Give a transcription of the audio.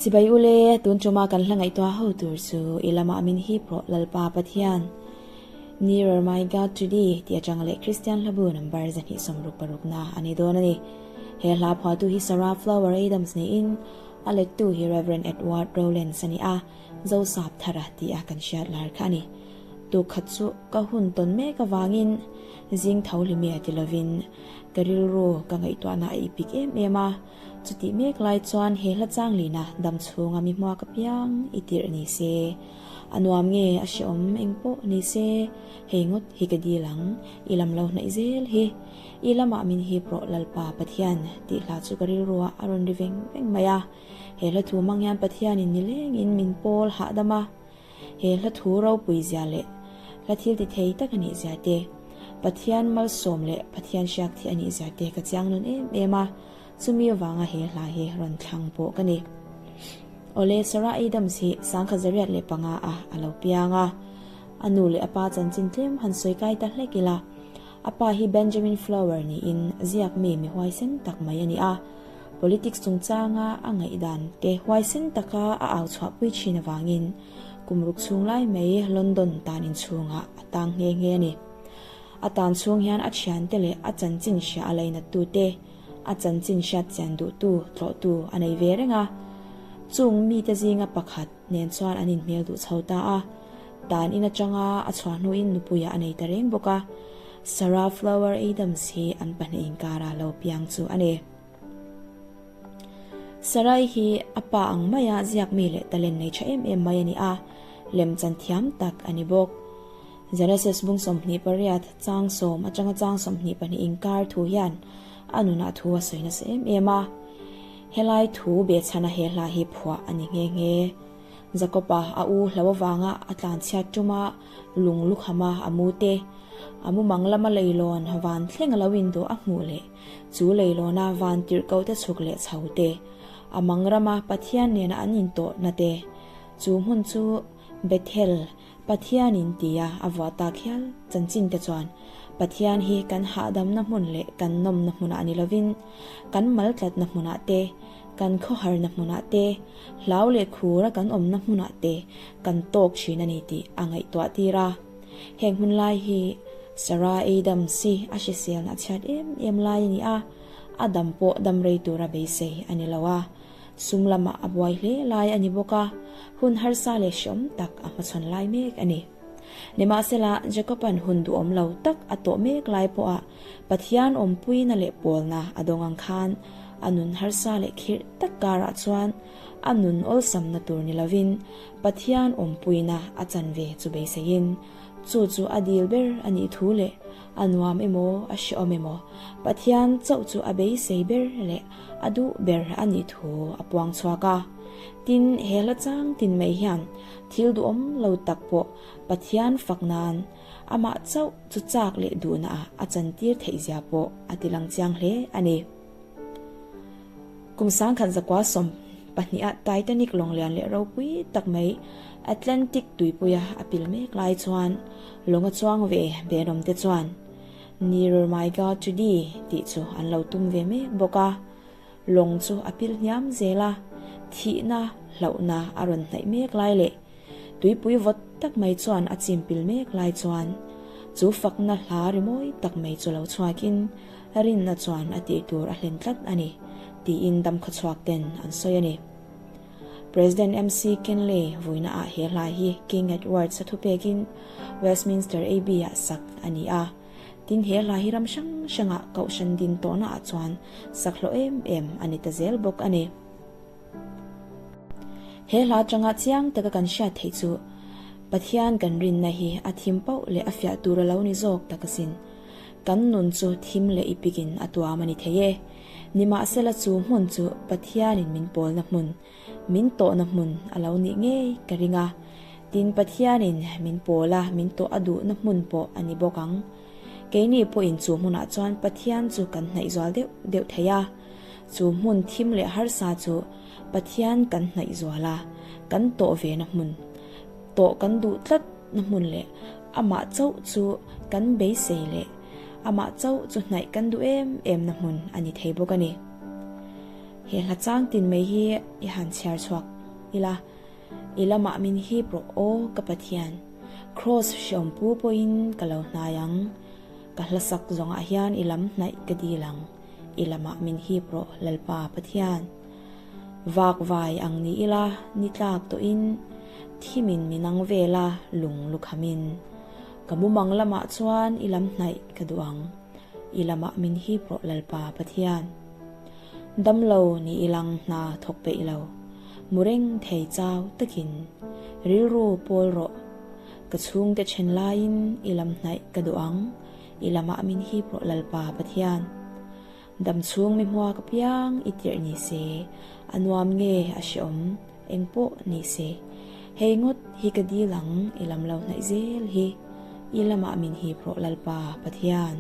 Chibai ule, tun tuma kan hla ngaihtuah ho tur chu i lamah min hip rawh Lalpa Pathian. Nearer my God to thee tih atang leh Kristian hlabu number 266 na a ni dawn a ni. He hla phuahtu hi Sarah Flower Adams niin a lettu hi Rev. Edward Rowlands a ni a, Zosap Thara tih a kan hriat lar kha a ni. Tuk khat chu ka hun tawn mek avangin zing tho hlimi a ti lovin ka rilru ka ngaihtuahna a ipik em em a, chutih mek lai chuan he hla chang lina dam chhunga mi hmuak apiang i tirh ni se, a nuam nge a hreawm eng pawh ni se, hei ngawt hi ka dil ang, i lam lo hnaih zel hi, i lamah min hip rawh Lalpa Pathian tih hla chu ka rilruah a rawn ri veng veng mai a, he hla thu hmang hian Pathianin nilengin min pawl hahdam a. He hla thu ropui zia leh hla thil ti thei tak a nih zia te, Pathian malsawm leh Pathian hriak thih a nih zia te ka chiang nawn em em a, chumi avanga he hla hi rawn thlang pawh ka ni. Awle, Sarah Adams hi 1905 ah a lo piang a, a nu leh a pa chanchin tlem han sawi kai ta hlek ila, a pa hi Benjamin Flower niin ziak mi mi huaisen tak mai a ni a, Politics chungchanga a ngaihdan te huaisen taka a au chhuahpui thin avangin kum ruk chhung lai mai London tan inchhungah a tang nghe nghe a ni. A tan chhung hian a thiante leh a chanchin hria a lainattu te, a chanchin hriat chian duhtu, tlawhtu a nei ve reng a. Chung mite zinga pakhat nen chuan an inhmel duh chho ta a. Tan in atanga a chhuah hnuin nupuiah a nei ta reng bawk a. Sarah Flower Adams hi an pahnih inkara lo piang chu a ni. Sarai hi a pa ang maia ziak mi leh talent nei tha em em mai a ni a, lemchan thiam tak a ni bawk. Genesis bung 28 chang sawm atanga chang 22 inkar thu hian a nunah thu a sawi nasa em em a. Helai thu behchhana he hla hi phuah a ni nghe nghe. Jakob-a a u hlo avanga a tlanchhiat tuma lung lukhama a mu te, a mumang lama leilawn van thleng a lo induh a hmuh leh chu leilawna van tirhkoh te chhuk leh chho te, a mang rama Pathian nena an intawhna te, chu hmun chu Bethel, Pathian in tia a vuah tak hial chanchin te chuan Pathian hi kan hahdamna hmun leh kan nawmna hmunah ni lovin kan maltlatna hmunah te, kan khawharna hmunah te, hlau leh khura kan awmna hmunah te kan tawk thin a ni tih a ngaihtuah tir a. Heng hun lai hi Sarah Adams hi a hriselna a chhiat em em lai a ni a, a dam pawh dam rei tura beisei a ni lo a, sum lamah a buai hle lai a ni bawk a, hun harsa leh hreawm tak a hmachhawn lai mek a ni. Nimahsela, Jacob-a'n hun duhawm lo tak a tawh mek lai pawha Pathian awmpuina leh pawlna a dawng ang khan a nun harsa leh khirh tak karah chuan a nun awlsamna tur ni lovin Pathian awmpuina a chan ve chu beiseiin chu chu a dil ber a nih thu leh a nuam emaw a hreawm emaw Pathian chauh chu a beisei ber leh a duh ber a nih thu a puang chhuak a. Tin, he hla chang tin mai hian thil duhawm lo tak pawh Pathian fak nan amah chauh chu chak leh duhna ah a chantir theih zia pawh a ti lang chiang hle a ni. Kum 1912 ah Titanic lawnglian leh ropui tak mai Atlantic tuipuia a pil mek lai chuan lawng a chuang ve benawm te chuan Nearer my God to thee tih chu an lo tum ve mek bawk a. Lawng chu a pil hniam zel a, thihna hlauhna a rawn hnaih mek lai leh tuipui vawt tak mai chuan a chim pil mek lai chuan chu fakna hla rimawi tak mai chu lo chhuakin rinna chuan a tih tur a hlen tlat a ni tiin damkhawchhuak ten an sawi a ni. President MC Kinley vuina ah he hla hi King Edward sa thupekin Westminster Abbey ah sak a ni a. Tin he hla hi ram hrang hrangah kohhran din tawhna ah chuan sak hlawh em em a ni ta zel bawk a ni. He hla atanga chiang taka kan hriat theih chu Pathian kan rinna hi a thim pauh leh a fiah tur a lo ni zawk tak asin. Kan nun chu thim leh ipikin a tuam a ni thei e. Nimahsela chu hmun chu Pathianin min pawlna hmun, min tawhna hmun a lo nih ngei ka ring a. Tin Pathianin min pawl a, min tawh a duhna hmun pawh a ni bawk ang. Keini pawhin chu hmunah chuan Pathian chu kan hnaih zual deuh deuh thei a. Chu hmun thim leh harsa chu Pathian kan hnaih zual a, kan tawh ve na hmun, tawh kan duh tlat na hmun leh amah chauh chu kan beisei leh amah chauh chu hnaih kan duh em em na hmun a ni thei bawk a ni. He hla chang tin mai hi i han chhiar chhuak ila, i lamah min hip rawh aw ka Pathian. Kraws hreawm pu pawhin ka lo hnai ang. Ka hla sak zawngah hian i lam hnaih ka dil ang, i lamah min hip rawh Lalpa Pathian. Vak vai ang ni ila ni tlak tawhin thimin min ang vel a lung lukhamin. Ka mumang lamah chuan i lam hnaih ka duh ang, i lamah min hip rawh Lalpa Pathian. Damlo ni ilang hna thawk peih lo, mu reng thei chau takin rilru pawl rawh. Ka chhungte then laiin i lam hnaih ka duh ang, i lamah min hip rawh Lalpa Pathian. Dam chhung mi hmuak apiang i tirh ni se, a nuam nge a hreawm eng pawh ni se. Hei ngawt hi ka dil ang i lam lo hnaih zel hi, i lamah min hip rawh Lalpa Pathian.